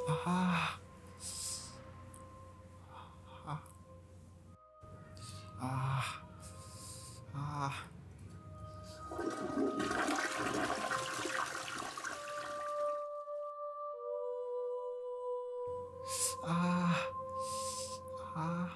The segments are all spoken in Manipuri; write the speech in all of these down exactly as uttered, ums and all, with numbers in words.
ꯑꯥ꯫ ꯑꯥ꯫ ꯑꯥ꯫ ꯑꯥ꯫ ꯑꯥ꯫ ꯑꯥ꯫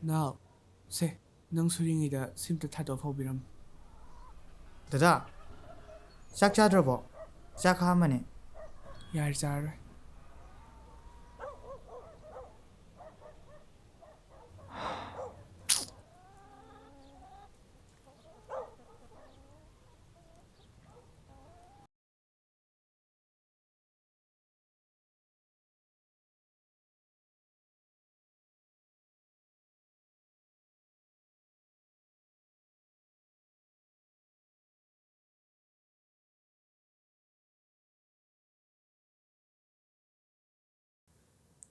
ꯅꯥꯎ, ꯁꯦ, ꯅꯪ ꯁꯨꯔꯤꯉꯩꯗ ꯁꯤꯝꯇ ꯊꯥꯗꯣꯛ ꯐꯥꯎꯕꯤꯔꯝꯃꯨ꯫ ꯗꯗꯥ, ꯆꯥꯛ ꯆꯥꯗ꯭ꯔꯕꯣ? ꯆꯥꯛ ꯈꯥꯛꯑꯝꯕꯅꯦ꯫ ꯌꯥꯔꯦ, ꯆꯥꯔꯔꯣꯏ꯫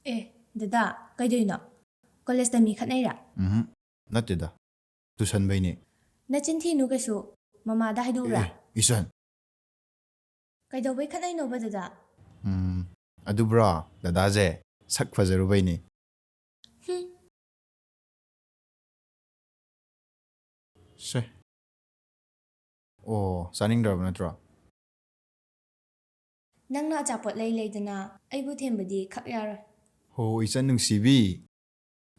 ꯑꯦ, ꯗꯗꯥ, ꯀꯩꯗꯧꯔꯤꯅꯣ? ꯀꯣꯂꯦꯖꯇ ꯃꯤ ꯈꯠꯅꯩꯔꯥ? ꯎꯝ, ꯅꯠꯇꯦꯗ, ꯇꯨꯁꯟꯕꯩꯅꯦ꯫ ꯅꯆꯤꯟ ꯊꯤꯅꯨ ꯀꯩꯁꯨ, ꯃꯃꯥꯗ ꯍꯥꯏꯗꯣꯛꯎꯔꯥ? ꯑꯦ, ꯏꯆꯟ꯫ ꯀꯩꯗꯧꯕꯩ ꯈꯠꯅꯩꯅꯣꯕ, ꯗꯗꯥ? ꯎꯝ, ꯑꯗꯨꯕ꯭ꯔꯣ, ꯗꯗꯥꯁꯦ ꯁꯛ ꯐꯖꯔꯨꯕꯩꯅꯦ꯫ ꯍꯨꯝ꯫ ꯁꯦ꯫ ꯑꯣ, ꯆꯥꯅꯤꯡꯗ꯭ꯔꯕ ꯅꯠꯇ꯭ꯔꯣ? ꯅꯪꯅ ꯑꯆꯥꯄꯣꯠ ꯂꯩ ꯂꯩꯗꯅ ꯑꯩꯕꯨ ꯊꯦꯝꯕꯗꯤ ꯈꯛ ꯌꯥꯔꯣꯏ꯫ ꯍꯣ, ꯏꯆꯟ ꯅꯨꯡꯁꯤꯕꯤ꯫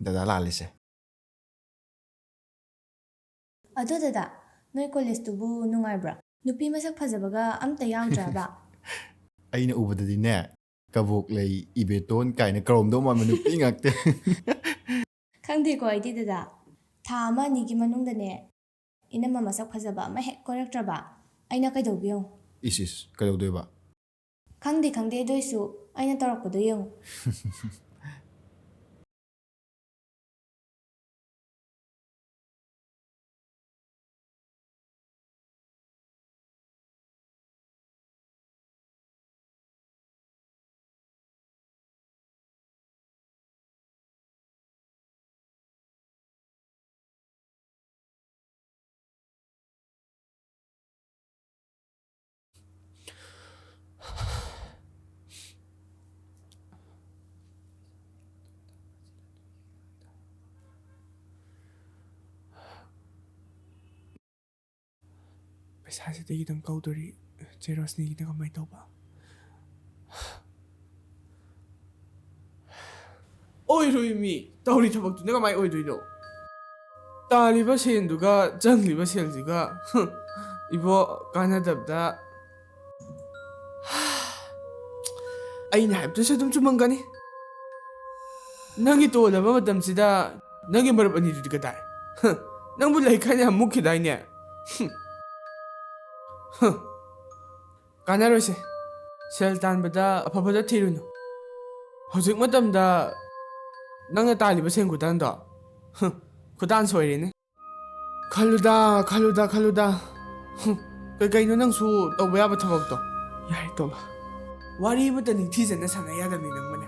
ꯗꯗꯥ ꯂꯥꯛꯍꯜꯂꯤꯁꯦ꯫ ꯑꯗꯣ ꯗꯗꯥ, ꯅꯣꯏ ꯀꯣꯂꯦꯖꯇꯨꯕꯨ ꯅꯨꯡꯉꯥꯏꯕ꯭ꯔꯥ? ꯅꯨꯄꯤ ꯃꯁꯛ ꯐꯖꯕꯒ ꯑꯝꯇ ꯌꯥꯎꯗ꯭ꯔꯕ? ꯑꯩꯅ ꯎꯕꯗꯗꯤꯅꯦ, ꯀꯕꯣꯛ ꯂꯩ, ꯏꯕꯦꯇꯣꯟ ꯀꯥꯏꯅ ꯀꯧꯔꯝꯗꯧ ꯃꯥꯟꯕ ꯅꯨꯄꯤ ꯉꯥꯛꯇ꯫ ꯈꯪꯗꯦꯀꯣ ꯑꯩꯗꯤ ꯗꯗꯥ꯫ ꯊꯥ ꯑꯃ ꯑꯅꯤꯒꯤ ꯃꯅꯨꯡꯗꯅꯦ, ꯏꯅꯝꯃ ꯃꯁꯛ ꯐꯖꯕ ꯑꯃ ꯍꯦꯛ ꯀꯣꯏꯔꯛꯇ꯭ꯔꯕ, ꯑꯩꯅ ꯀꯩꯗꯧꯕ ꯌꯦꯡꯉꯨ꯫ ꯏꯁ ꯏꯁ, ꯀꯩꯗꯧꯗꯣꯏꯕ? ꯈꯪꯗꯦ ꯈꯪꯗꯦ, ꯑꯗꯨꯏꯁꯨ ꯑꯩꯅ ꯇꯧꯔꯛꯄꯗꯣ ꯌꯦꯡꯉꯨ꯫ ꯄꯩꯁꯥꯁꯤꯗꯒꯤ ꯑꯗꯨꯝ ꯀꯧꯗꯣꯔꯤ꯫ ꯆꯦ ꯔꯣꯁꯅꯤꯒꯤꯅ ꯀꯃꯥꯏꯅ ꯇꯧꯕ? ꯑꯣꯏꯔꯣꯏ ꯃꯤ, ꯇꯧꯔꯤ ꯊꯕꯛꯇꯨꯅ ꯀꯃꯥꯏ ꯑꯣꯏꯗꯣꯏꯅꯣ? ꯇꯥꯜꯂꯤꯕ ꯁꯦꯟꯗꯨꯒ ꯆꯪꯂꯤꯕ ꯁꯦꯜꯁꯤꯒ, ꯍꯨꯝ, ꯏꯕꯣ, ꯀꯥꯟꯅꯗꯕꯗ꯫ ꯑꯩꯅ ꯍꯥꯏꯕꯗꯨꯁꯨ ꯑꯗꯨꯝ ꯆꯨꯝꯃꯝꯒꯅꯤ꯫ ꯅꯪꯒꯤ ꯇꯣꯜꯂꯕ ꯃꯇꯝꯁꯤꯗ ꯅꯪꯒꯤ ꯃꯔꯨꯞ ꯑꯅꯤꯗꯨꯗꯤ ꯀꯗꯥꯏ? ꯍꯨꯝ, ꯅꯪꯕꯨ ꯂꯥꯏꯔꯤꯛ ꯍꯥꯏꯅ ꯌꯥꯝ ꯃꯨꯛꯈꯤꯗꯥꯏꯅꯦ? ꯍꯨꯝ꯫ ꯍꯨꯝ꯫ ꯀꯥꯟꯅꯔꯣꯏꯁꯦ꯫ ꯁꯦꯜ ꯇꯥꯟꯕꯗ ꯑꯐꯕꯗ ꯊꯤꯔꯨꯅꯨ꯫ ꯍꯧꯖꯤꯛ ꯃꯇꯝꯗ ꯅꯪꯅ ꯇꯥꯜꯂꯤꯕ ꯁꯦꯟ ꯈꯨꯇꯥꯟꯗꯣ, ꯍꯨꯝ, ꯈꯨꯇꯥꯟ ꯁꯣꯏꯔꯦꯅꯦ꯫ ꯈꯜꯂꯨꯗ, ꯈꯜꯂꯨꯗ, ꯈꯜꯂꯨꯗ꯫ ꯍꯨꯝ, ꯀꯩ ꯀꯩꯅꯣ ꯅꯪꯁꯨ ꯇꯧꯕ ꯌꯥꯕ ꯊꯕꯛꯇꯣ? ꯌꯥꯔꯦ, ꯇꯣꯛꯂꯣ꯫ ꯋꯥꯔꯤ ꯑꯃꯇ ꯅꯤꯡꯊꯤꯖꯅ ꯁꯥꯟꯅ ꯌꯥꯗꯕꯅꯤ ꯅꯪꯕꯨꯅꯦ꯫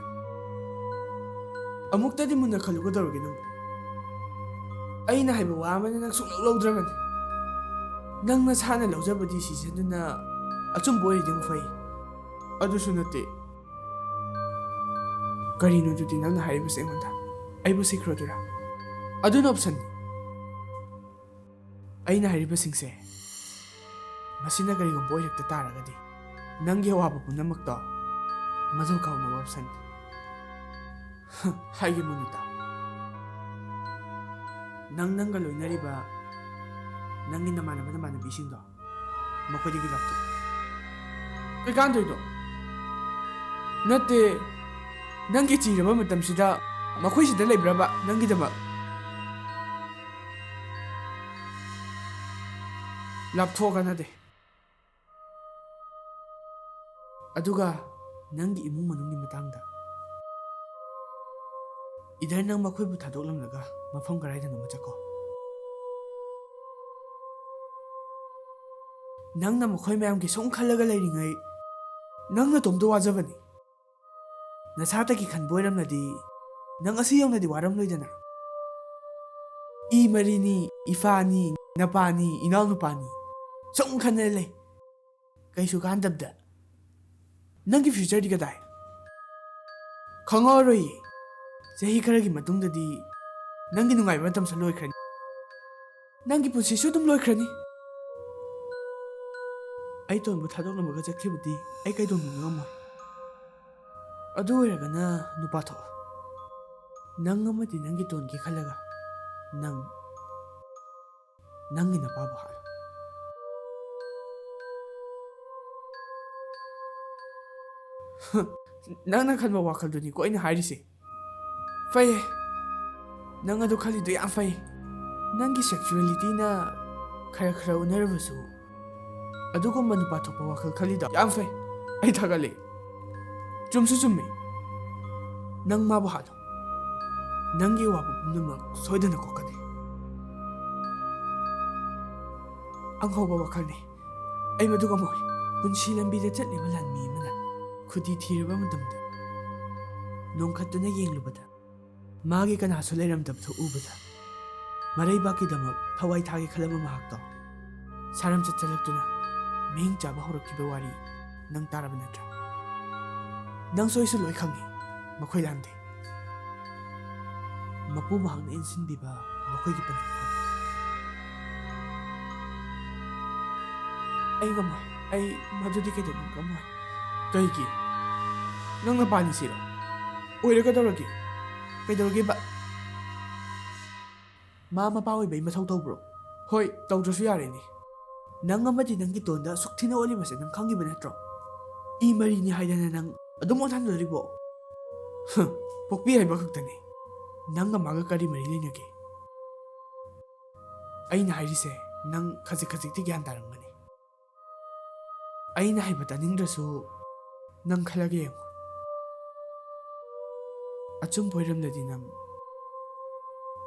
ꯑꯃꯨꯛꯇꯗꯤ ꯃꯨꯟꯅ ꯈꯜꯂꯨ, ꯀꯩꯗꯧꯔꯒꯦ ꯅꯪꯕꯨ? ꯑꯩꯅ ꯍꯥꯏꯕ ꯋꯥ ꯑꯃꯅ ꯅꯪ ꯁꯨꯡꯂꯧ ꯂꯧꯗ꯭ꯔꯕꯅꯤ꯫ ꯅꯪ ꯅꯁꯥꯅ ꯂꯧꯖꯕ decisionꯗꯨꯅ ꯑꯆꯨꯝꯕ ꯑꯣꯏꯔꯗꯤ ꯑꯃꯨꯛ ꯐꯩ꯫ ꯑꯗꯨꯁꯨ ꯅꯠꯇꯦ꯫ ꯀꯔꯤꯅꯣ ꯑꯗꯨꯗꯤ ꯅꯪꯅ ꯍꯥꯏꯔꯤꯕꯁꯦ ꯑꯩꯉꯣꯟꯗ? ꯑꯩꯕꯨ ꯁꯤꯈ꯭ꯔꯣꯗꯨꯔꯥ? ꯑꯗꯨꯅ optionꯅꯤ꯫ ꯑꯩꯅ ꯍꯥꯏꯔꯤꯕꯁꯤꯡꯁꯦ, ꯃꯁꯤꯅ ꯀꯔꯤꯒꯨꯝꯕ ꯑꯣꯏꯔꯛꯇ ꯇꯥꯔꯒꯗꯤ, ꯅꯪꯒꯤ ꯑꯋꯥꯕ ꯄꯨꯝꯅꯃꯛꯇꯣ ꯃꯗꯨ ꯀꯥꯎꯅꯕ optionꯅꯤ꯫ ꯍꯥꯏꯒꯦ ꯃꯨꯟꯅ ꯇꯥꯎ꯫ ꯅꯪ ꯅꯪꯒ ꯂꯣꯏꯅꯔꯤꯕ ꯅꯪꯒꯤ ꯅꯃꯥꯟꯅꯕ ꯅꯃꯥꯟꯅꯕꯤꯁꯤꯡꯗꯣ ꯃꯈꯣꯏꯗꯒꯤ ꯂꯥꯞꯊꯣꯛ꯫ ꯀꯩꯀꯥꯟꯗꯣꯏꯅꯣ? ꯅꯠꯇꯦ, ꯅꯪꯒꯤ ꯆꯤꯔꯕ ꯃꯇꯝꯁꯤꯗ ꯃꯈꯣꯏꯁꯤꯗ ꯂꯩꯕ꯭ꯔꯕ ꯅꯪꯒꯤꯗꯃꯛ? ꯂꯥꯞꯊꯣꯛꯑ ꯀꯥꯟꯅꯗꯦ꯫ ꯑꯗꯨꯒ ꯅꯪꯒꯤ ꯏꯃꯨꯡ ꯃꯅꯨꯡꯒꯤ ꯃꯇꯥꯡꯗ, either ꯅꯪ ꯃꯈꯣꯏꯕꯨ ꯊꯥꯗꯣꯛꯂꯝꯂꯒ ꯃꯐꯝ ꯀꯗꯥꯏꯗꯅꯣꯃ ꯆꯠꯈꯣ꯫ ꯅꯪꯅ ꯃꯈꯣꯏ ꯃꯌꯥꯝꯒꯤ ꯁꯨꯝ ꯈꯜꯂꯒ ꯂꯩꯔꯤꯉꯩ ꯅꯪ ꯅꯇꯣꯝꯇ ꯋꯥꯖꯕꯅꯤ꯫ ꯅꯁꯥꯇꯒꯤ ꯈꯟꯕ ꯑꯣꯏꯔꯝꯂꯗꯤ ꯅꯪ ꯑꯁꯤ ꯌꯧꯅꯗꯤ ꯋꯥꯔꯝꯂꯣꯏꯗꯅ꯫ ꯏ ꯃꯔꯤꯅꯤ, ꯏꯄꯥꯅꯤ, ꯅꯄꯥꯅꯤ, ꯏꯅꯥꯎꯅꯨꯄꯥꯅꯤ, ꯁꯨꯝ ꯈꯟꯅ ꯂꯩ꯫ ꯀꯩꯁꯨ ꯀꯥꯟꯗꯕꯗ꯫ ꯅꯪꯒꯤ futureꯗꯤ ꯀꯗꯥꯏ? ꯈꯪꯍꯧꯔꯣꯏꯌꯦ꯫ ꯆꯍꯤ ꯈꯔꯒꯤ ꯃꯇꯨꯡꯗꯗꯤ ꯅꯪꯒꯤ ꯅꯨꯡꯉꯥꯏꯕ ꯃꯇꯝꯁꯨ ꯂꯣꯏꯈ꯭ꯔꯅꯤ꯫ ꯅꯪꯒꯤ ꯄꯨꯟꯁꯤꯁꯨ ꯑꯗꯨꯝ ꯂꯣꯏꯈ꯭ꯔꯅꯤ꯫ ꯑꯩ ꯇꯣꯟꯕꯨ ꯊꯥꯗꯣꯛꯂꯝꯃꯒ ꯆꯠꯈꯤꯕꯗꯤ ꯑꯩ ꯀꯩꯗꯧꯅꯨꯡꯗ ꯉꯝꯃꯣꯏ꯫ ꯑꯗꯨ ꯑꯣꯏꯔꯒꯅ ꯅꯨꯄꯥ ꯊꯣꯛꯑꯣ꯫ ꯅꯪ ꯑꯃꯗꯤ ꯅꯪꯒꯤ ꯇꯣꯟꯒꯦ ꯈꯜꯂꯒ ꯅꯪ ꯅꯪꯒꯤ ꯅꯄꯥꯕꯨ ꯍꯥꯠꯂꯣ꯫ ꯅꯪꯅ ꯈꯟꯕ ꯋꯥꯈꯜꯗꯨꯅꯤꯀꯣ ꯑꯩꯅ ꯍꯥꯏꯔꯤꯁꯦ꯫ ꯐꯩꯌꯦ, ꯅꯪ ꯑꯗꯨ ꯈꯜꯂꯤꯗꯣ ꯌꯥꯝ ꯐꯩ꯫ ꯅꯪꯒꯤ ꯁꯦꯛꯁꯨꯋꯦꯂꯤꯇꯤꯅ ꯈꯔ ꯈꯔ ꯎꯅꯔꯕꯁꯨ ꯑꯗꯨꯒꯨꯝꯕ ꯅꯨꯄꯥ ꯊꯣꯛꯄ ꯋꯥꯈꯜ ꯈꯜꯂꯤꯗꯣ ꯌꯥꯝ ꯐꯩ꯫ ꯑꯩ ꯊꯥꯒꯠꯂꯤ꯫ ꯆꯨꯝꯁꯨ ꯆꯨꯝꯃꯤ꯫ ꯅꯪ ꯃꯥꯕꯨ ꯍꯥꯠꯂꯣ꯫ ꯅꯪꯒꯤ ꯑꯋꯥꯕ ꯄꯨꯝꯅꯃꯛ ꯁꯣꯏꯗꯅ ꯀꯣꯛꯀꯅꯤ꯫ ꯑꯉꯧꯕ ꯋꯥꯈꯜꯅꯤ꯫ ꯑꯩ ꯃꯗꯨ ꯉꯝꯃꯣꯏ꯫ ꯄꯨꯟꯁꯤ ꯂꯝꯕꯤꯗ ꯆꯠꯂꯤꯕ ꯂꯥꯟꯃꯤ ꯑꯃꯅ ꯈꯨꯗꯤ ꯊꯤꯔꯕ ꯃꯇꯝꯗ ꯅꯣꯡꯈꯠꯇꯨꯅ ꯌꯦꯡꯂꯨꯕꯗ ꯃꯥꯒꯤ ꯀꯅꯥꯁꯨ ꯂꯩꯔꯝꯗꯕꯗꯨ ꯎꯕꯗ ꯃꯔꯩꯕꯥꯛꯀꯤꯗꯃꯛ ꯊꯋꯥꯏ ꯊꯥꯒꯦ ꯈꯜꯂꯝꯕ ꯃꯍꯥꯛꯇꯣ ꯁꯥꯔꯝ ꯆꯠꯆꯜꯂꯛꯇꯨꯅ ꯃꯤꯡ ꯆꯥꯕ ꯍꯧꯔꯛꯈꯤꯕ ꯋꯥꯔꯤ ꯅꯪ ꯇꯥꯔꯕ ꯅꯠꯇ꯭ꯔꯥ? ꯅꯪꯁꯨ ꯑꯩꯁꯨ ꯂꯣꯏ ꯈꯪꯉꯤ꯫ ꯃꯈꯣꯏ ꯂꯥꯟꯗꯦ꯫ ꯃꯄꯨ ꯃꯍꯥꯛꯅ ꯏꯟꯁꯤꯟꯕꯤꯕ ꯃꯈꯣꯏꯒꯤ ꯄꯟꯊꯨꯡꯐꯝ꯫ ꯑꯩ ꯉꯝꯃꯣꯏ꯫ ꯑꯩ ꯃꯗꯨꯗꯤ ꯀꯩꯗꯧꯅꯨꯡ ꯉꯝꯃꯣꯏ꯫ ꯀꯩꯒꯤ? ꯅꯪꯅ ꯄꯥꯅꯤꯁꯤꯔꯣ? ꯑꯣꯏꯔꯒꯗꯧꯔꯒꯦ꯫ ꯀꯩꯗꯧꯔꯒꯦꯕ? ꯃꯥ ꯃꯄꯥ ꯑꯣꯏꯕꯩ ꯃꯊꯧ ꯇꯧꯕ꯭ꯔꯣ? ꯍꯣꯏ, ꯇꯧꯗ꯭ꯔꯁꯨ ꯌꯥꯔꯦꯅꯦ꯫ ꯅꯪ ꯑꯃꯗꯤ ꯅꯪꯒꯤ ꯇꯣꯟꯗ ꯑꯁꯨꯛ ꯊꯤꯅ ꯑꯣꯠꯂꯤꯕꯁꯦ ꯅꯪ ꯈꯪꯉꯤꯕ ꯅꯠꯇ꯭ꯔꯣ? ꯏ ꯃꯔꯤꯅꯤ ꯍꯥꯏꯗꯅ ꯅꯪ ꯑꯗꯨꯝ ꯑꯣꯠꯍꯟꯗꯣꯔꯤꯕꯣ? ꯍ, ꯄꯣꯛꯄꯤ ꯍꯥꯏꯕ ꯈꯛꯇꯅꯤ꯫ ꯅꯪꯒ ꯃꯥꯒ ꯀꯔꯤ ꯃꯔꯤ ꯂꯩꯅꯒꯦ? ꯑꯩꯅ ꯍꯥꯏꯔꯤꯁꯦ ꯅꯪ ꯈꯖꯤꯛ ꯈꯖꯤꯛꯇꯤ ꯒ꯭ꯌꯥꯟ ꯇꯥꯔꯝꯒꯅꯤ꯫ ꯑꯩꯅ ꯍꯥꯏꯕ ꯇꯥꯅꯤꯡꯗ꯭ꯔꯁꯨ ꯅꯪ ꯈꯜꯂꯒ ꯌꯦꯡꯉꯨ꯫ ꯑꯆꯨꯝꯕ ꯑꯣꯏꯔꯝꯂꯗꯤ ꯅꯪ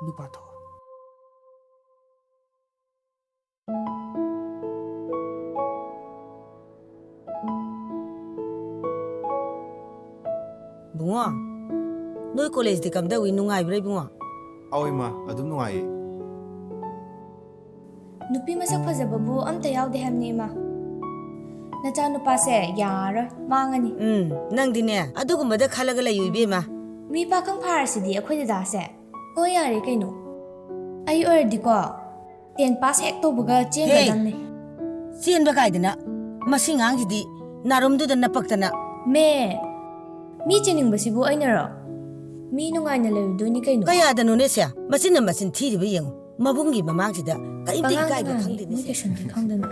ꯅꯨꯄꯥ ꯊꯣꯛꯑꯣ꯫ ꯕꯨꯡꯉꯣ, ꯅꯣꯏ ꯀꯣꯂꯦꯖꯇꯤ ꯀꯝꯗꯧꯏ? ꯅꯨꯡꯉꯥꯏꯕ꯭ꯔꯥ ꯏꯕꯨꯡꯉꯣ? ꯑꯧ ꯏꯃꯥ, ꯑꯗꯨꯝ ꯅꯨꯡꯉꯥꯏꯌꯦ꯫ ꯅꯨꯄꯤ ꯃꯁꯛ ꯐꯖꯕꯕꯨ ꯑꯝꯇ ꯌꯥꯎꯗꯦ ꯍꯥꯏꯕꯅꯤ ꯏꯃꯥ꯫ ꯅꯆꯥꯅꯨꯄꯥꯁꯦ ꯌꯥꯔꯔꯣꯏ, ꯃꯥꯡꯉꯅꯤ꯫ ꯎꯝ, ꯅꯪꯗꯤꯅꯦ ꯑꯗꯨꯒꯨꯝꯕꯗ ꯈꯜꯂꯒ ꯂꯩꯌꯨ ꯏꯕꯦꯝꯃ꯫ ꯃꯤ ꯄꯥꯈꯪ ꯐꯥꯔꯁꯤꯗꯤ ꯑꯩꯈꯣꯏ ꯗꯗꯥꯁꯦ꯫ ꯍꯣꯏ ꯌꯥꯔꯦ ꯀꯩꯅꯣ꯫ ꯑꯩ ꯑꯣꯏꯔꯗꯤꯀꯣ ꯇꯦꯟ ꯄꯥꯁ ꯍꯦꯛ ꯇꯧꯕꯒ ꯆꯦꯟꯒꯗꯝꯅꯤ꯫ ꯆꯦꯟꯕ ꯀꯥꯏꯗꯅ? ꯃꯁꯤ ꯉꯥꯡꯁꯤꯗꯤ ꯅꯥꯔꯨꯝꯗꯨꯗ ꯅꯄꯛꯇꯅ꯫ ꯃꯦ, ꯃꯤ ꯆꯦꯟꯅꯤꯡꯕꯁꯤꯕꯨ ꯑꯩꯅꯔꯣ? ꯃꯤ ꯅꯨꯡꯉꯥꯏꯅ ꯂꯩꯔꯨꯗꯣꯏꯅꯤ ꯀꯩꯅꯣ꯫ ꯀꯌꯥꯗꯅꯣꯅꯦ ꯁꯦ? ꯃꯆꯤꯟꯅ ꯃꯆꯤꯟ ꯊꯤꯔꯤꯕ ꯌꯦꯡꯉꯨ꯫ ꯃꯕꯨꯡꯒꯤ ꯃꯃꯥꯡꯁꯤꯗ ꯀꯔꯤꯝꯇ ꯑꯉꯥꯡ ꯏꯀꯥꯏꯕ ꯑꯉꯥꯡꯅꯤ, ꯈꯪꯗꯦꯅꯦ ꯃꯣꯏ ꯁꯦ꯫ ꯀꯩꯁꯨꯝꯗꯤ ꯈꯪꯗꯅ꯫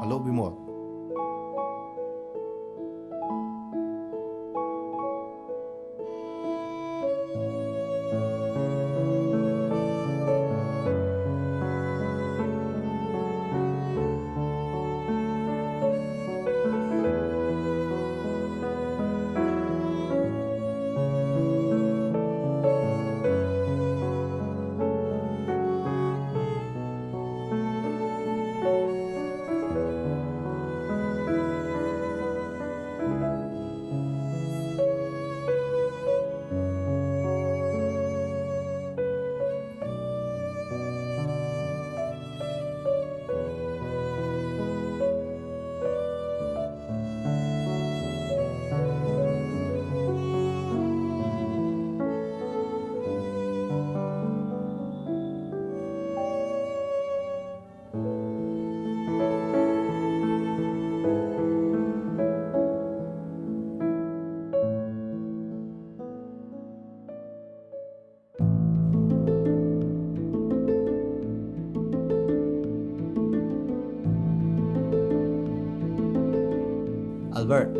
Hello, Bimol. Albert,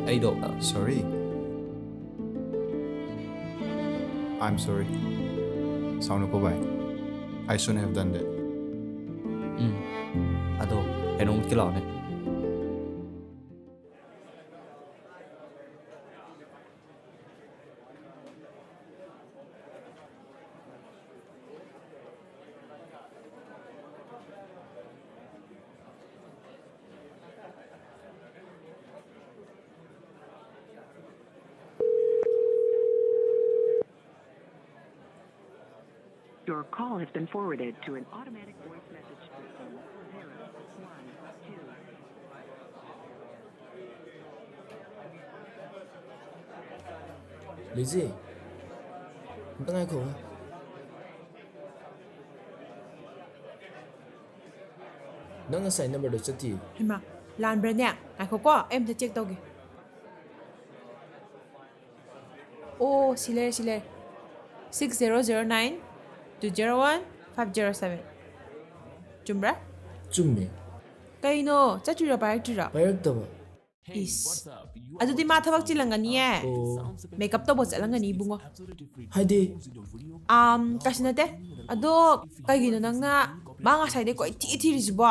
ꯑꯩꯗꯣ, uh, sorry. I'm sorry. ꯁꯥꯎꯅꯨꯀꯣ ꯚꯥꯏ꯫ I shouldn't have done that. ꯎꯝ꯫ ꯑꯗꯣ ꯀꯩꯅꯣꯝ ꯎꯠꯀꯦ ꯂꯥꯛꯑꯣꯅꯦ꯫ Your call has been forwarded to an automatic voice message system. Zero one two. ꯂꯨꯏꯖꯤ, ꯑꯝꯇ ꯉꯥꯏꯈꯣ꯫ ꯅꯪ ꯉꯁꯥꯏ ꯅꯝꯕꯔꯗꯣ ꯆꯠꯇꯤꯌꯦ꯫ ꯍꯩꯃꯥ, ꯂꯥꯟꯕ꯭ꯔꯥꯅꯦ? ꯉꯥꯏꯈꯣꯀꯣ, ꯑꯩ ꯑꯝꯇ ꯆꯦꯛ ꯇꯧꯒꯦ꯫ ꯑꯣ, ꯁꯤ ꯂꯩꯔꯦ, ꯁꯤ ꯂꯩꯔꯦ꯫ Six zero zero nine two zero one five zero seven꯫ ꯆꯨꯝꯕ꯭ꯔꯥ? ꯆꯨꯝꯃꯦ꯫ ꯀꯩꯅꯣ, ꯆꯠꯇ꯭ꯔꯤꯔꯣ, ꯄꯥꯏꯔꯛꯇ꯭ꯔꯤꯔꯣ? ꯄꯥꯏꯔꯛꯇꯕ꯫ ꯏꯁ, ꯑꯗꯨꯗꯤ ꯃꯥ ꯊꯕꯛ ꯆꯤꯜꯂꯝꯒꯅꯤꯌꯦ꯫ ꯑꯣ꯫ ꯃꯦꯀꯞ ꯇꯧꯕ ꯆꯠꯂꯝꯒꯅꯤ, ꯏꯕꯨꯡꯉꯣ꯫ ꯍꯥꯏꯗꯤ? ꯑꯝ, ꯀꯩꯁꯨ ꯅꯠꯇꯦ꯫ ꯑꯗꯣ ꯀꯩꯒꯤꯅꯣ ꯅꯪꯅ ꯃꯥ ꯉꯁꯥꯏꯗꯩ ꯀꯣꯏꯊꯤ ꯊꯤꯔꯤꯁꯤꯕꯣ?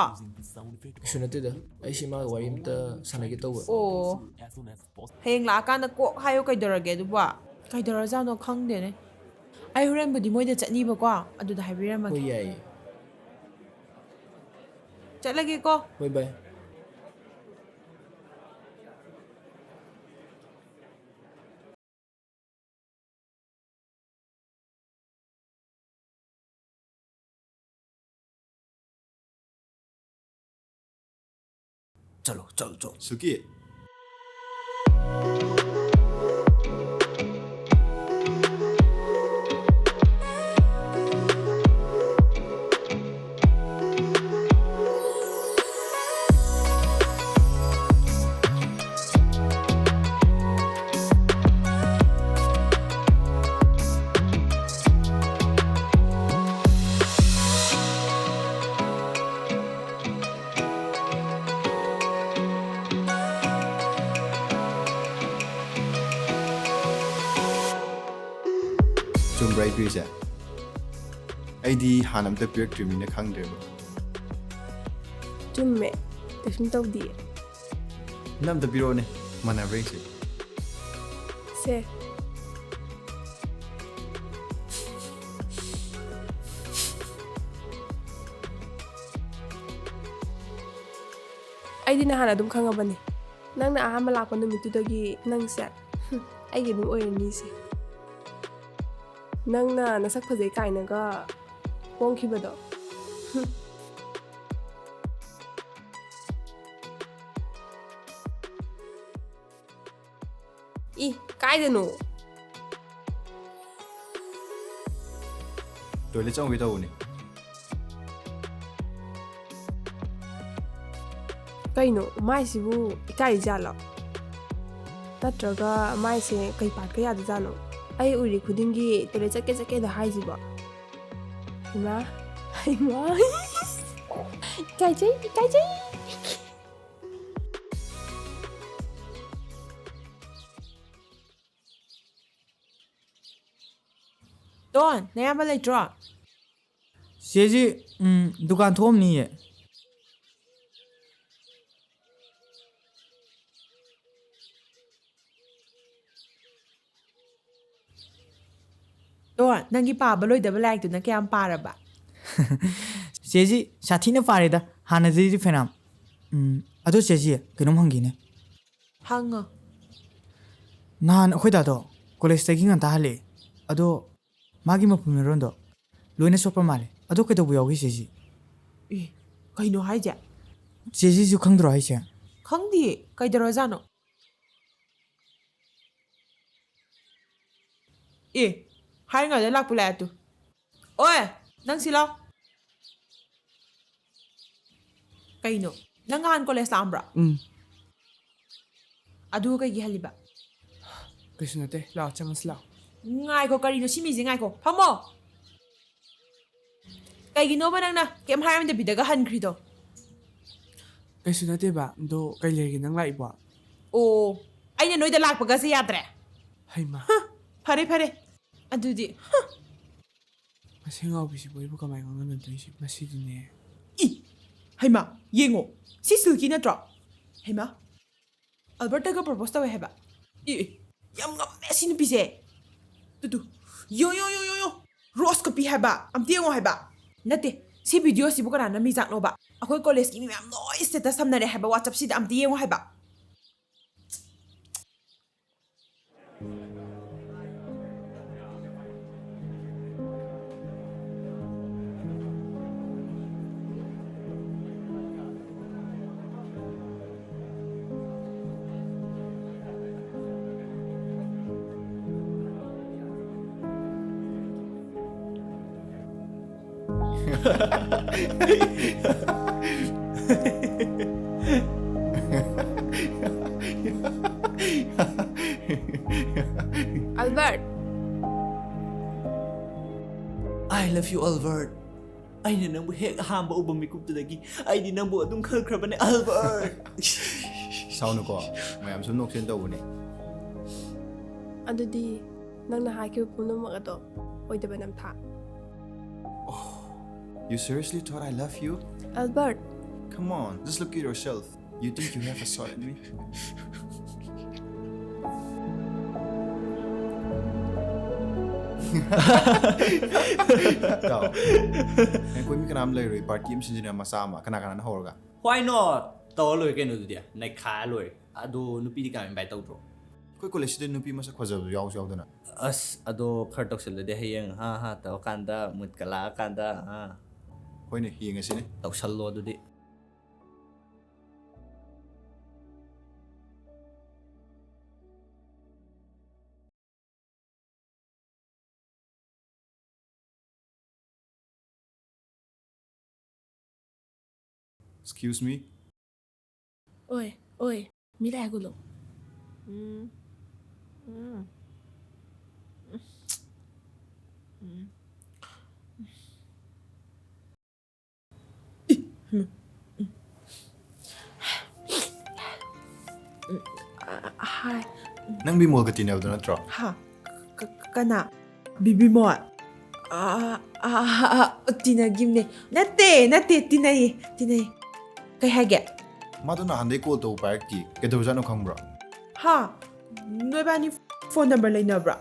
ꯀꯩꯁꯨ ꯅꯠꯇꯦꯗ, ꯑꯩꯁꯤ ꯃꯥꯒ ꯋꯥꯔꯤ ꯑꯝꯇ ꯁꯥꯟꯅꯒꯦ ꯇꯧꯕ꯫ ꯑꯣ꯫ ꯍꯌꯦꯡ ꯂꯥꯛꯑꯀꯥꯟꯗ ꯀꯣꯛ ꯍꯥꯏꯌꯣ ꯀꯩꯗꯧꯔꯒꯦ ꯑꯗꯨꯕꯣ? ꯀꯩꯗꯧꯔꯖꯥꯠꯅꯣ ꯈꯪꯗꯦꯅꯦ꯫ ꯑꯩ ꯍꯣꯔꯦꯟꯕꯨꯗꯤ ꯃꯣꯏꯗ ꯆꯠꯅꯤꯕꯀꯣ, ꯑꯗꯨꯗ ꯍꯥꯏꯕꯤꯔꯝꯃꯒꯦ꯫ ꯍꯣꯏ, ꯌꯥꯏꯌꯦ꯫ ꯆꯠꯂꯒꯦꯀꯣ꯫ ꯍꯣꯏ, ꯕꯥꯏ꯫ ꯆꯠꯂꯣ, ꯆꯠꯂꯣ, ꯆꯠꯂꯣ꯫ ꯁꯨꯀꯤ꯫ ꯆꯨꯝꯕ꯭ꯔꯥ ꯑꯩ ꯄꯤꯔꯤꯁꯦ? ꯑꯩꯗꯤ ꯍꯥꯟꯅ ꯑꯝꯇ ꯄꯤꯔꯛꯇ꯭ꯔꯤꯕꯅꯤꯅ ꯈꯪꯗ꯭ꯔꯦꯕ꯫ ꯆꯨꯝꯃꯦ, ꯀꯩꯁꯨꯝ ꯇꯧꯗꯤꯌꯦ꯫ ꯅꯪ ꯑꯝꯇ ꯄꯤꯔꯛꯑꯣꯅꯦ, ꯃꯥꯟꯅꯕ꯭ꯔꯥ ꯌꯦꯡꯁꯦ꯫ ꯁꯦ꯫ ꯑꯩꯗꯤ ꯅꯍꯥꯟ ꯑꯗꯨꯝ ꯈꯪꯉꯕꯅꯦ꯫ ꯅꯪꯅ ꯑꯍꯥꯟꯕ ꯂꯥꯛꯄ ꯅꯨꯃꯤꯠꯇꯨꯗꯒꯤ ꯅꯪꯁꯦ, ꯍꯨꯝ, ꯑꯩꯒꯤ ꯑꯗꯨꯝ ꯑꯣꯏꯔꯅꯤꯁꯦ꯫ ꯅꯪꯅ ꯅꯁꯛ ꯐꯖꯩ ꯀꯥꯏꯅꯒ ꯄꯣꯡꯈꯤꯕꯗꯣ꯫ ꯍꯨꯝ꯫ ꯏ, ꯀꯥꯏꯗꯅꯣ? ꯇꯣꯏꯂꯦꯠ ꯆꯪꯉꯨꯒꯦ ꯇꯧꯕꯅꯦ꯫ ꯀꯩꯅꯣ ꯃꯥꯏꯁꯤꯕꯨ ꯏꯀꯥꯏꯖꯥꯠꯂꯣ? ꯅꯠꯇ꯭ꯔꯒ ꯃꯥꯏꯁꯦ ꯀꯩ ꯄꯥꯠꯀ ꯌꯥꯗꯖꯥꯠꯅꯣ? ꯑꯩ ꯎꯔꯤ ꯈꯨꯗꯤꯡꯒꯤ ꯇꯣꯏꯂꯦꯠ ꯆꯠꯀꯦ ꯆꯠꯀꯦꯗ ꯍꯥꯏꯁꯤꯕꯣ? ꯍꯩꯃꯥ, ꯍꯩꯃꯥ, ꯏꯀꯥꯏꯖꯩ, ꯏꯀꯥꯏꯖꯩ꯫ ꯗꯣꯟ, ꯅꯌꯥꯝꯕ ꯂꯩꯇ꯭ꯔꯣ? ꯆꯦꯁꯤ ꯎꯝ, ꯗꯨꯀꯥꯟ ꯊꯣꯛꯑꯝꯅꯤꯌꯦ꯫ ꯗꯣꯟ, ꯅꯪꯒꯤ ꯄꯥꯕ ꯂꯣꯏꯗꯕ ꯂꯥꯏꯔꯤꯛꯇꯨꯅ ꯀꯌꯥꯝ ꯄꯥꯔꯕ? ꯆꯦꯁꯤ ꯁꯥꯊꯤꯅ ꯄꯥꯔꯦꯗ, ꯍꯥꯟꯅꯗꯩꯗꯤ ꯐꯅꯌꯥꯝ꯫ ꯎꯝ, ꯑꯗꯣ ꯆꯦꯁꯤ ꯀꯩꯅꯣꯝ ꯍꯪꯒꯦꯅꯦ꯫ ꯍꯪꯉꯣ꯫ ꯅꯍꯥꯟ ꯑꯩꯈꯣꯏ ꯗꯥꯗꯣ ꯀꯣꯂꯦꯖꯇꯒꯤ ꯉꯟꯇꯥ ꯍꯜꯂꯛꯑꯦ꯫ ꯑꯗꯣ ꯃꯥꯒꯤ ꯃꯄꯨ ꯃꯔꯣꯟꯗꯣ ꯂꯣꯏꯅ ꯆꯣꯠꯄ ꯃꯥꯜꯂꯦ꯫ ꯑꯗꯣ ꯀꯩꯗꯧꯕ ꯌꯥꯎꯒꯦ ꯆꯦꯁꯤ? ꯑꯦ, ꯀꯩꯅꯣ ꯍꯥꯏꯁꯦ? ꯆꯦꯁꯤꯁꯨ ꯈꯪꯗ꯭ꯔꯣ ꯍꯥꯏꯁꯦ? ꯈꯪꯗꯤꯌꯦ, ꯀꯩꯗꯧꯔꯖꯥꯠꯅꯣ? ꯑꯦ, ꯍꯥꯏꯔꯤꯉꯩꯗ ꯂꯥꯛꯄ ꯂꯥꯛꯑꯦ ꯇꯨ꯫ ꯑꯣꯏ, ꯅꯪ ꯁꯤ ꯂꯥꯎ꯫ ꯀꯩꯅꯣ, ꯅꯪ ꯅꯍꯥꯟ ꯀꯣꯂꯦꯖ ꯂꯥꯛꯑꯝꯕ꯭ꯔꯣ? ꯎꯝ꯫ ꯑꯗꯨ ꯀꯩꯒꯤ ꯍꯜꯂꯤꯕ? ꯀꯩꯁꯨ ꯅꯠꯇꯦ, ꯂꯥꯛꯑꯣ ꯆꯪꯉꯁꯤ ꯂꯥꯛꯑꯣ꯫ ꯉꯥꯏꯈꯣ, ꯀꯔꯤꯅꯣ ꯁꯤ ꯃꯤꯁꯦ? ꯉꯥꯏꯈꯣ, ꯐꯝꯃꯣ꯫ ꯀꯩꯒꯤꯅꯣꯕ ꯅꯪꯅ ꯀꯩꯝ ꯍꯥꯏꯔꯝꯗꯕꯤꯗꯒ ꯍꯟꯈ꯭ꯔꯤꯗꯣ? ꯀꯩꯁꯨ ꯅꯠꯇꯦꯕ, ꯑꯗꯣ ꯀꯩ ꯂꯩꯔꯒꯦ ꯅꯪ ꯂꯥꯛꯏꯕꯣ? ꯑꯣ, ꯑꯩꯅ ꯅꯣꯏꯗ ꯂꯥꯛꯄꯒꯁꯦ ꯌꯥꯗ꯭ꯔꯦ꯫ ꯍꯩꯃ꯫ ꯐꯔꯦ ꯐꯔꯦ, ꯑꯗꯨꯗꯤ꯫ ꯍ꯫ ꯃꯁꯤ ꯉꯥꯎꯕꯤꯁꯤꯕꯨ ꯑꯩꯕꯨ ꯀꯃꯥꯏ ꯉꯥꯡꯅꯗꯣꯏꯁꯤ? ꯃꯁꯤꯗꯤꯅꯦ꯫ ꯏ, ꯍꯩꯃ, ꯌꯦꯡꯉꯣ, ꯁꯤ ꯁꯤꯜꯀꯤ ꯅꯠꯇ꯭ꯔꯣ? ꯍꯩꯃ, ꯑꯜꯕꯔꯠꯇꯒ ꯄ꯭ꯔꯣꯄꯣꯁ ꯇꯧꯋꯦ ꯍꯥꯏꯕ꯫ ꯏ, ꯏ, ꯌꯥꯝ ꯉꯝꯃꯦ ꯁꯤ ꯅꯨꯄꯤꯁꯦ꯫ ꯇꯨ ꯇꯨ, ꯌꯣ ꯌꯣ ꯌꯣ ꯌꯣ ꯌꯣ, ꯔꯣꯁꯀ ꯄꯤ ꯍꯥꯏꯕ꯫ ꯑꯝꯇ ꯌꯦꯡꯉꯣ ꯍꯥꯏꯕ꯫ ꯅꯠꯇꯦ, ꯁꯤ ꯚꯤꯗꯤꯑꯣꯁꯤꯕꯨ ꯀꯅꯥꯅ ꯃꯤ ꯆꯥꯛꯅꯣꯕ? ꯑꯩꯈꯣꯏ ꯀꯣꯂꯦꯖꯀꯤ ꯃꯤ ꯃꯌꯥꯝ ꯂꯣꯏ ꯁ꯭ꯇꯦꯇꯁ ꯊꯝꯅꯔꯦ ꯍꯥꯏꯕ ꯋꯥꯆꯞꯁꯤꯗ, ꯑꯝꯇ ꯌꯦꯡꯉꯣ ꯍꯥꯏꯕ꯫ Albert. I love you, Albert. ꯑꯩꯅ ꯅꯪꯕꯨ ꯍꯦꯛ ꯑꯍꯥꯟꯕ ꯎꯕ ꯃꯤꯀꯨꯞꯇꯨꯗꯒꯤ ꯑꯩꯗꯤ ꯅꯪꯕꯨ ꯑꯗꯨꯝ ꯈꯜꯈ꯭ꯔꯕꯅꯦ, Albert. ꯁꯥꯎꯅꯨꯀꯣ, ꯃꯌꯥꯝ ꯁꯨꯝ ꯅꯣꯛꯁꯦꯟ ꯇꯧꯕꯅꯦ꯫ ꯑꯗꯨꯗꯤ ꯅꯪꯅ ꯍꯥꯏꯈꯤꯕ ꯄꯨꯝꯅꯃꯛ ꯑꯗꯣ ꯑꯣꯏꯗꯕ ꯅꯝꯊꯥꯛ꯫ You seriously thought I love you? Albert. Come on, just look at yourself. You think you have a shot at me? ꯇꯥꯎ꯫ ꯑꯩꯈꯣꯏ ꯃꯤ ꯀꯅꯥꯝ ꯂꯩꯔꯣꯏ, ꯄꯥꯔꯇꯤ ꯑꯃ ꯁꯤꯟꯖꯤꯅ ꯃꯆꯥ ꯑꯃ꯫ ꯀꯅꯥ ꯀꯅꯥꯅ ꯍꯧꯔꯒ? Why not? ꯇꯧꯔ ꯂꯣꯏꯔꯦ ꯀꯩꯅꯣ ꯑꯗꯨꯗꯤ, ꯅꯩꯈꯥꯏꯔ ꯂꯣꯏꯔꯦ꯫ ꯑꯗꯣ ꯅꯨꯄꯤꯗꯤ ꯀꯌꯥꯝ invite ꯇꯧꯗ꯭ꯔꯣ? ꯑꯩꯈꯣꯏ ꯀꯣꯂꯦꯖꯁꯤꯗ ꯅꯨꯄꯤ ꯃꯁꯛ ꯐꯖꯕꯁꯨ ꯌꯥꯎꯁꯨ ꯌꯥꯎꯗꯅ꯫ ꯑꯁ, ꯑꯗꯣ ꯈꯔ ꯇꯧꯁꯜꯂꯗꯤ ꯍꯌꯦꯡ ꯍꯥ ꯍꯥ ꯇꯧꯔꯀꯥꯟꯗ ꯃꯨꯠꯀ ꯂꯥꯛꯑꯀꯥꯟꯗ ꯑꯥ꯫ ꯍꯣꯏꯅꯦ, ꯌꯦꯡꯉꯁꯤꯅꯦ꯫ ꯇꯧꯁꯜꯂꯣ ꯑꯗꯨꯗꯤ꯫ Excuse me. Oi, oi, mira gulo. Hi. ꯅꯪ ꯕꯤꯃꯣꯜꯒ ꯇꯤꯟꯅꯕꯗꯣ ꯅꯠꯇ꯭ꯔꯣ? ꯍꯥ? ꯀ- ꯀꯅꯥ? ꯕꯤꯕꯤꯃꯣꯜ? ꯑꯥ, ꯑꯥ, ꯑꯥ, ꯑꯥ, ꯇꯤꯟꯅꯒꯤꯝꯅꯦ꯫ ꯅꯠꯇꯦ, ꯅꯠꯇꯦ, ꯇꯤꯟꯅꯩꯌꯦ, ꯇꯤꯟꯅꯩꯌꯦ꯫ ꯀꯩ ꯍꯥꯏꯒꯦ? ꯃꯥꯗꯣ ꯅꯍꯥꯟꯗꯩ call ꯇꯧꯕ ꯄꯥꯏꯔꯛꯇꯦ꯫ ꯀꯩꯗꯧꯔꯖꯥꯠꯅꯣ ꯈꯪꯕ꯭ꯔꯣ? ꯍꯥ? ꯅꯣꯏꯕꯥꯅꯤ phone number ꯂꯩꯅꯕ꯭ꯔꯥ?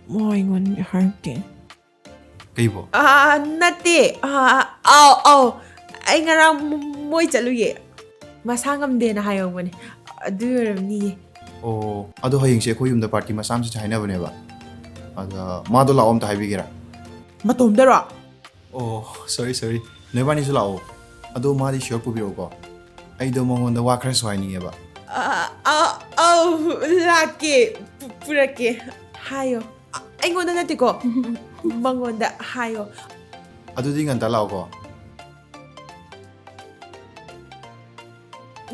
ꯃꯣꯏ ꯑꯩꯉꯣꯟꯗ ꯍꯥꯏꯔꯛꯇꯦ꯫ ꯀꯩꯕꯣ? ꯑꯥ, ꯅꯠꯇꯦ꯫ ꯑꯥ, ꯑꯥꯎ, ꯑꯥꯎ꯫ ꯑꯩ ꯉꯔꯥꯡ ꯃ- ꯃꯣꯏ ꯆꯠꯂꯨꯌꯦ꯫ ꯃꯁꯥ ꯉꯝꯗꯦꯅ ꯍꯥꯏꯍꯧꯕꯅꯦ꯫ ꯑꯗꯨ ꯑꯣꯏꯔꯝꯅꯤꯌꯦ꯫ ꯑꯣ, ꯑꯗꯣ ꯍꯌꯦꯡꯁꯦ ꯑꯩꯈꯣꯏ ꯌꯨꯝꯗ ꯄꯥꯔꯇꯤ ꯃꯆꯥ ꯑꯃ ꯆꯠꯁꯦ ꯍꯥꯏꯅꯕꯅꯦꯕ꯫ ꯑꯗ ꯃꯥꯗꯣ ꯂꯥꯛꯑꯣ ꯑꯝꯇ ꯍꯥꯏꯕꯤꯒꯦꯔꯥ? ꯃꯇꯣꯝꯗꯔꯣ? ꯑꯣ, sorry, sorry. ꯅꯣꯏꯕꯥꯅꯤꯁꯨ ꯂꯥꯛꯑꯣ꯫ ꯑꯗꯣ ꯃꯥꯗꯤ sure ꯄꯨꯕꯤꯔꯛꯎꯀꯣ꯫ ꯑꯩꯗꯣ ꯃꯉꯣꯟꯗ ꯋꯥ ꯈꯔꯁꯨ ꯍꯥꯏꯅꯤꯡꯉꯦꯕ꯫ ꯑ- ꯑ- ꯑꯧ, ꯂꯥꯛꯀꯦ꯫ ꯄꯨ- ꯄꯨꯔꯛꯀꯦ꯫ ꯍꯥꯏꯌꯣ꯫ ꯑ- ꯑꯩꯉꯣꯟꯗ ꯅꯠꯇꯦꯀꯣ꯫ ꯃꯉꯣꯟꯗ ꯍꯥꯏꯌꯣ꯫ ꯑꯗꯨꯗꯤ ꯉꯟꯇꯥ ꯂꯥꯛꯑꯣꯀꯣ꯫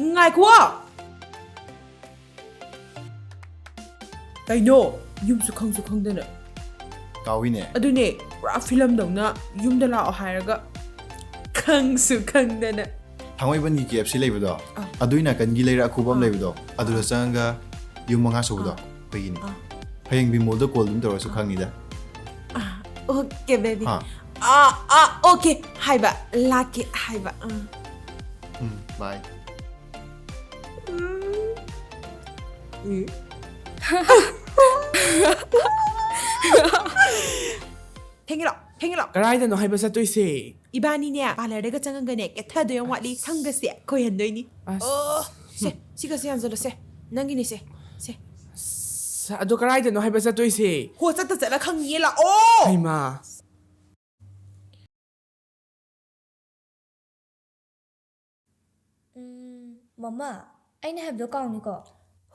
ꯉꯥꯏꯈꯣ! ꯀꯩꯅꯣ? ꯌꯨꯝꯁꯨ ꯈꯪꯁꯨ ꯈꯪꯗꯅ꯫ ꯀꯥꯎꯏꯅꯦ꯫ ꯑꯗꯨꯅꯦ, ꯄꯨꯔꯥ ꯐꯤꯂꯝꯗꯧꯅ ꯌꯨꯝꯗ ꯂꯥꯛꯑꯣ ꯍꯥꯏꯔꯒ ꯈꯪꯁꯨ ꯈꯪꯗꯅ꯫ ꯊꯥꯡꯃꯩꯕꯟꯒꯤ ꯀꯦ ꯑꯦꯐ ꯁꯤ ꯂꯩꯕꯗꯣ, ꯑꯥ꯫ ꯑꯗꯨꯏ ꯅꯥꯀꯟꯒꯤ ꯂꯩꯔꯛ ꯑꯈꯨꯕ ꯑꯃ ꯑꯥ꯫ ꯂꯩꯕꯗꯣ, ꯑꯗꯨꯗ ꯑꯥ꯫ ꯆꯪꯉꯒ ꯌꯨꯝ ꯃꯉꯥ ꯁꯨꯕꯗꯣ, ꯑꯥ꯫ ꯑꯩꯈꯣꯏꯒꯤꯅꯦ꯫ ꯑꯥ꯫ ꯍꯌꯦꯡ ꯕꯤꯃꯣꯜꯗ ꯀꯣꯜ ꯑꯗꯨꯝ ꯇꯧꯔꯁꯨ ꯑꯥ꯫ ꯈꯪꯅꯤꯗ꯫ ꯑꯥ, ꯑꯣꯀꯦ, ꯕꯦꯕꯤ꯫ ꯑꯥ꯫ ꯑꯥ, ꯑꯥ, ꯑꯣꯀꯦ ꯍꯥꯏꯕ, ꯂꯥꯛꯀꯦ ꯍꯥꯏꯕ꯫ ꯎꯝ꯫ ꯎꯝ, ꯕꯥꯏ꯫ ꯎꯝ꯫ ꯎꯝ꯫ ꯊꯦꯡꯉꯤꯔꯣ? ꯊꯦꯡꯉꯤꯔꯣ? ꯀꯗꯥꯏꯗꯅꯣ ꯍꯥꯏꯕ ꯆꯠꯇꯣꯏꯁꯦ? ꯏꯕꯥꯅꯤꯅꯦ, ꯄꯥꯔꯂꯔꯗꯒ ꯆꯪꯉꯒꯅꯦ, ꯀꯦꯊꯗꯣꯏ ꯌꯥꯝ ꯋꯥꯠꯂꯤ꯫ ꯑꯁ꯫ ꯁꯝꯒꯁꯦ ꯈꯣꯏꯍꯟꯗꯣꯏꯅꯤ꯫ ꯑꯁ꯫ ꯑꯣ, ꯁꯦ, ꯁꯤꯒꯁꯦ ꯌꯥꯟꯁꯤꯜꯂꯣ, ꯁꯦ꯫ ꯅꯪꯒꯤꯅꯤ, ꯁꯦ꯫ ꯁꯦ꯫ ꯑꯁ, ꯑꯗꯣ ꯀꯗꯥꯏꯗꯅꯣ ꯍꯥꯏꯕ ꯆꯠꯇꯣꯏꯁꯦ? ꯍꯣ, ꯆꯠꯇ ꯆꯠꯂ ꯈꯪꯅꯤꯌꯦ, ꯂꯥꯛꯑꯣ꯫ ꯍꯩꯃꯥ꯫ ꯎꯝ, ꯃꯃꯥ, ꯑꯩꯅ ꯍꯥꯏꯕꯗꯣ ꯀꯥꯎꯅꯤꯀꯣ?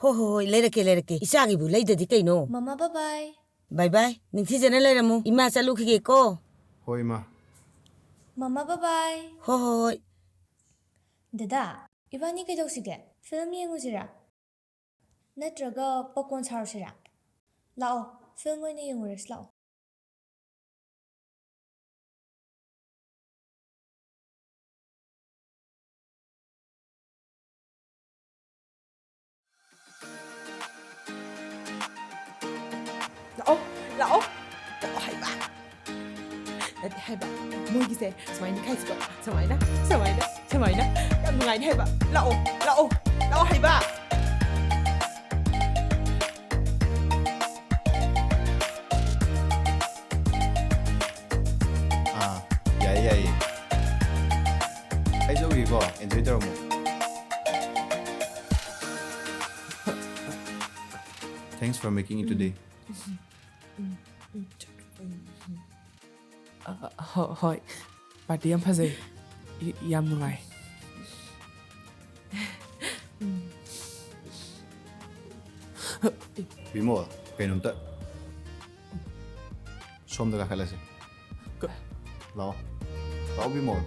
ꯍꯣ, ꯍꯣ, ꯍꯣꯏ, ꯂꯩꯔꯛꯀꯦ, ꯂꯩꯔꯛꯀꯦ꯫ ꯏꯆꯥꯒꯤꯕꯨ ꯂꯩꯗꯗꯤ ꯀꯩꯅꯣ? ꯃꯃꯥ, bye bye꯫ Bye bye꯫ ꯅꯤꯡꯊꯤꯖꯅ ꯂꯩꯔꯝꯃꯨ꯫ ꯏꯃꯥ ꯆꯠꯂꯨꯈꯤꯒꯦꯀꯣ꯫ ꯍꯣꯏ, ꯏꯃꯥ꯫ ꯃꯃꯥ, bye bye꯫ ꯍꯣ, ꯍꯣ, ꯍꯣꯏ꯫ ꯗꯗꯥ, ꯏꯕꯥꯅꯤ ꯀꯩꯗꯧꯁꯤꯒꯦ? ꯐꯤꯂꯝ ꯌꯦꯡꯉꯨꯁꯤꯔꯥ? ꯅꯠꯇ꯭ꯔꯒ ꯄꯣꯞꯀꯣꯔꯟ ꯁꯥꯔꯨꯁꯤꯔꯥ? ꯂꯥꯛꯑꯣ, ꯐꯤꯂꯝ ꯑꯣꯏꯅ ꯌꯦꯡꯉꯨꯔꯁꯤ ꯂꯥꯛꯑꯣ꯫ ꯂꯥꯛꯑꯣ, ꯂꯥꯛꯑꯣ, ꯂꯥꯛꯑꯣ ꯍꯥꯏꯕ꯫ ꯅꯠꯇꯦ ꯍꯥꯏꯕ, ꯃꯣꯏꯒꯤꯁꯦ ꯁꯨꯃꯥꯏꯅ ꯈꯥꯏꯁꯤꯀꯣ, ꯁꯨꯃꯥꯏꯅ, ꯁꯨꯃꯥꯏꯅ, ꯁꯨꯃꯥꯏꯅ꯫ ꯌꯥꯝ ꯅꯨꯡꯉꯥꯏꯅꯤ ꯍꯥꯏꯕ꯫ ꯂꯥꯛꯑꯣ, ꯂꯥꯛꯑꯣ, ꯂꯥꯛꯑꯣ ꯍꯥꯏꯕ꯫ ꯑꯥ, ꯌꯥꯏꯌꯦ, ꯌꯥꯏꯌꯦ꯫ ꯑꯩ ꯆꯧꯒꯤꯀꯣ, enjoy ꯇꯧꯔꯝꯃꯣ꯫ Thanks for making it today. ꯎꯝ, ꯎꯝ, ꯎꯝ, ꯎꯝ꯫ ꯑ, ꯍꯣ-, ꯍꯣꯏ꯫ Party ꯌꯥꯝ ꯐꯖꯩ꯫ ꯌꯥꯝ ꯅꯨꯡꯉꯥꯏ꯫ ꯎꯝ꯫ ꯕꯤꯃꯣꯜ, ꯀꯩꯅꯣꯝꯇ ꯁꯣꯝꯗ ꯀꯥꯈꯠꯂꯁꯦ꯫ ꯀ-, ꯂꯥꯛꯑꯣ꯫ ꯂꯥꯛꯑꯣ ꯕꯤꯃꯣꯜ꯫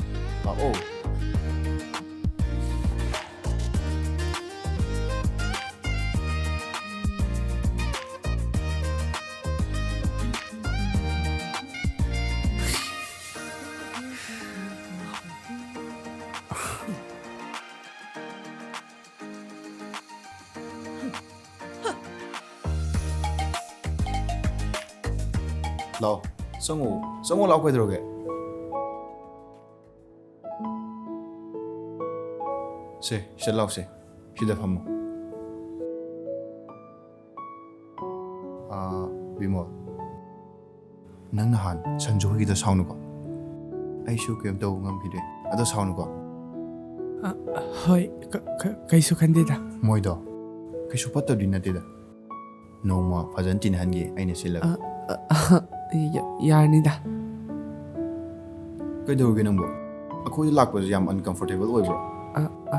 ꯂꯥꯛꯑꯣ꯫ ꯂꯥꯛꯑꯣ꯫ ꯆꯪꯉꯣ꯫ ꯆꯪꯉꯣ ꯂꯥꯛꯑꯣ, ꯀꯩꯗꯧꯔꯒꯦ? ꯁꯦ, ꯁꯤꯗ ꯂꯥꯎꯁꯦ꯫ ꯁꯤꯗ ꯐꯝꯃꯣ꯫ ꯑꯥ, ꯕꯤꯃꯣꯜ꯫ ꯅꯪ ꯅꯍꯥꯟ ꯁꯟꯖꯨ ꯍꯣꯏꯒꯤꯗꯣ ꯁꯥꯎꯅꯨꯀꯣ꯫ ꯑꯩꯁꯨ ꯀꯩꯝ ꯇꯧꯕ ꯉꯝꯈꯤꯗ꯭ꯔꯦ꯫ ꯑꯗꯣ ꯁꯥꯎꯅꯨꯀꯣ꯫ ꯑ, ꯍꯣꯏ, ꯀ-, ꯀ-, ꯀꯩꯁꯨ ꯈꯟꯗꯦꯗ꯫ ꯃꯣꯏꯗꯣ ꯀꯩꯁꯨ ꯐꯠꯇꯕꯗꯤ ꯅꯠꯇꯦꯗ꯫ ꯅꯣꯡꯃ ꯐꯖꯅ ꯇꯤꯟꯅꯍꯟꯒꯦ ꯑꯩꯅ ꯁꯤꯜꯂꯒ꯫ ꯑ, ꯑ, ꯑ, ꯌꯥ-, ꯌꯥꯔꯅꯤꯗ꯫ ꯀꯩꯗꯧꯔꯒꯦ ꯅꯪꯕꯨ? ꯑꯩꯈꯣꯏꯗ ꯂꯥꯛꯄꯁꯦ ꯌꯥꯝ uncomfortable ꯑꯣꯏꯕ꯭ꯔꯣ? ꯑ, ꯑ,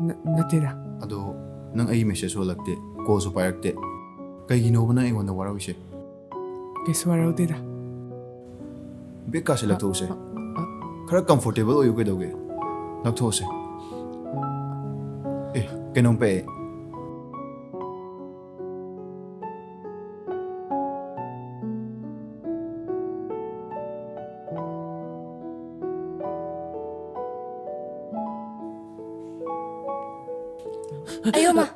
ꯅ-, ꯅꯠꯇꯦꯗ꯫ ꯑꯗꯣ ꯅꯪ ꯑꯩꯒꯤ message ꯍꯜꯂꯛꯇꯦ, callꯁꯨ ꯄꯥꯏꯔꯛꯇꯦ꯫ ꯀꯩꯒꯤꯅꯣꯕ ꯅꯪ ꯑꯩꯉꯣꯟꯗ ꯋꯥꯔꯧꯔꯤꯁꯦ? ꯀꯩꯁꯨ ꯋꯥꯔꯧꯗꯦꯗ꯫ Bagꯀꯥꯁꯦ ꯂꯧꯊꯣꯛꯎꯁꯦ꯫ ꯑ, ꯑ, ꯑ꯫ ꯈꯔ comfortable ꯑꯣꯏꯌꯨ ꯀꯩꯗꯧꯒꯦ? ꯂꯧꯊꯣꯛꯎꯁꯦ꯫ ꯑꯦ, ꯀꯩꯅꯣꯝ ꯄꯛꯑꯦ꯫ ꯑꯌꯣ ꯃꯥ꯫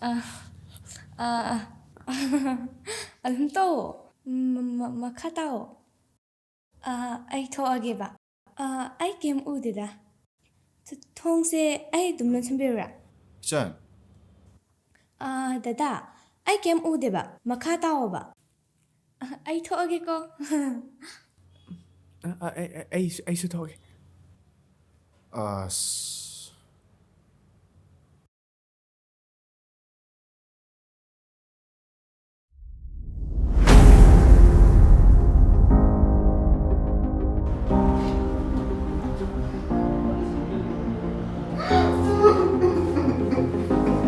ꯑ, ꯑ, ꯑ, ꯑꯗꯨꯝ ꯇꯧ꯫ ꯃ-, ꯃ-, ꯃꯈꯥ ꯇꯥꯎ꯫ ꯑ, ꯑꯩ ꯊꯣꯛꯑꯒꯦꯕ꯫ ꯑ, ꯑꯩ ꯀꯩꯝ ꯎꯗꯦꯗ꯫ ꯊ-, ꯊꯣꯡꯁꯦ ꯑꯩ ꯑꯗꯨꯝ ꯂꯣꯟꯁꯤꯟꯕꯤꯔꯨꯔꯥ? ꯏꯆꯟ꯫ ꯑ, ꯗꯗꯥ, ꯑꯩ ꯀꯩꯝ ꯎꯗꯦꯕ꯫ ꯃꯈꯥ ꯇꯥꯎꯑꯣꯕ꯫ ꯑ, ꯑꯩ ꯊꯣꯛꯑꯒꯦꯀꯣ꯫ ꯑ, ꯑ, ꯑꯩ, ꯑꯩ, ꯑꯩꯁꯨ, ꯑꯩꯁꯨ ꯊꯣꯛꯑꯒꯦ꯫ ꯑꯁ꯫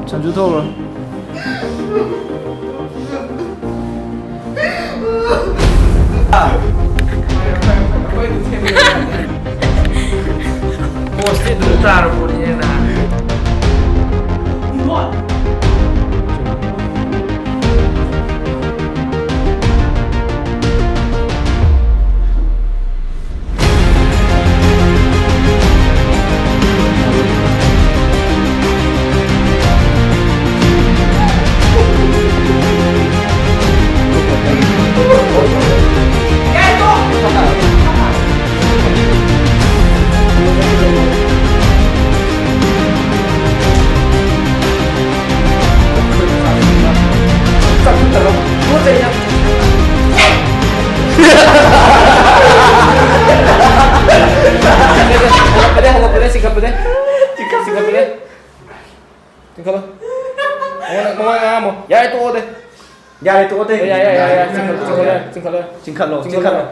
ꯁꯟꯖꯨ ꯊꯣꯛꯎꯔꯣ꯫ ꯄꯣꯁꯇꯤ ꯑꯗꯨꯝ ꯇꯥꯔꯕꯣꯅꯦ ꯅꯥ꯫ ꯍꯜꯂꯛꯄꯗ, ꯍꯜꯂꯛꯄꯗ ꯆꯤꯡꯈꯠꯄꯗ꯫ ꯆꯤꯡꯈꯠꯂꯣ꯫ ꯃꯉꯣꯟꯗ, ꯃꯉꯣꯟꯗ ꯉꯥꯡꯉꯝꯃꯣ꯫ ꯌꯥꯔꯦ, ꯇꯣꯛꯑꯣꯗꯦ꯫ ꯌꯥꯔꯦ, ꯇꯣꯛꯑꯣꯗꯦ꯫ ꯌꯥꯔꯦ, ꯌꯥꯔꯦ, ꯌꯥꯔꯦ, ꯌꯥꯔꯦ꯫ ꯆꯤꯡꯈꯠꯂꯣ, ꯆꯤꯡꯈꯠꯂꯣ, ꯆꯤꯡꯈꯠꯂꯣ꯫ ꯆꯤꯡꯈꯠꯂꯣ, ꯆꯤꯡꯈꯠꯂꯣ꯫